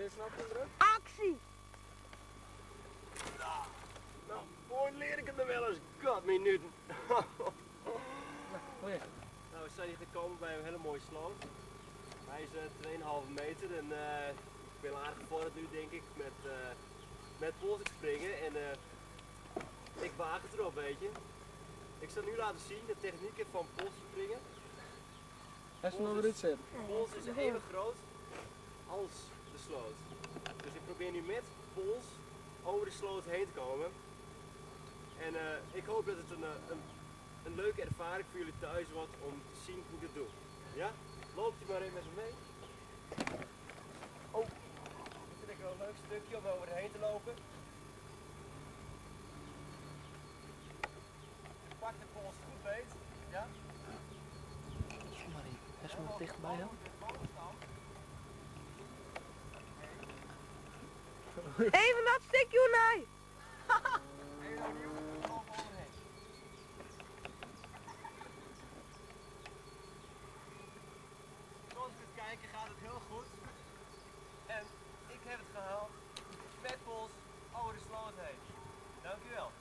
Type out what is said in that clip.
Kun je knopje indrukken? Actie! Nou, mooi leer ik het nog wel eens. God, minuten. Nou, we zijn hier gekomen bij een hele mooie sloot. Hij is 2,5 meter en ik ben aardig gevorderd nu, denk ik, met polsspringen. En ik waag het erop, weet je. Ik zal nu laten zien de technieken van polsspringen. Hij is nog eruit zitten. Pols is even groot als de sloot. Dus ik probeer nu met pols over de sloot heen te komen. En ik hoop dat het een leuke ervaring voor jullie thuis wordt om te zien hoe ik het doe. Ja? Loopt u maar even met me mee. Oh, dit vind ik wel een leuk stukje om overheen te lopen. Ik pak de pols goed beet. Ja? Marie, hij is nog dichtbij hem. Even dat stukje, nee! Even opnieuw, ik loop overheen. Zoals je kunt kijken gaat het heel goed. En ik heb het gehaald met pols over de sloot heen. Dank u wel.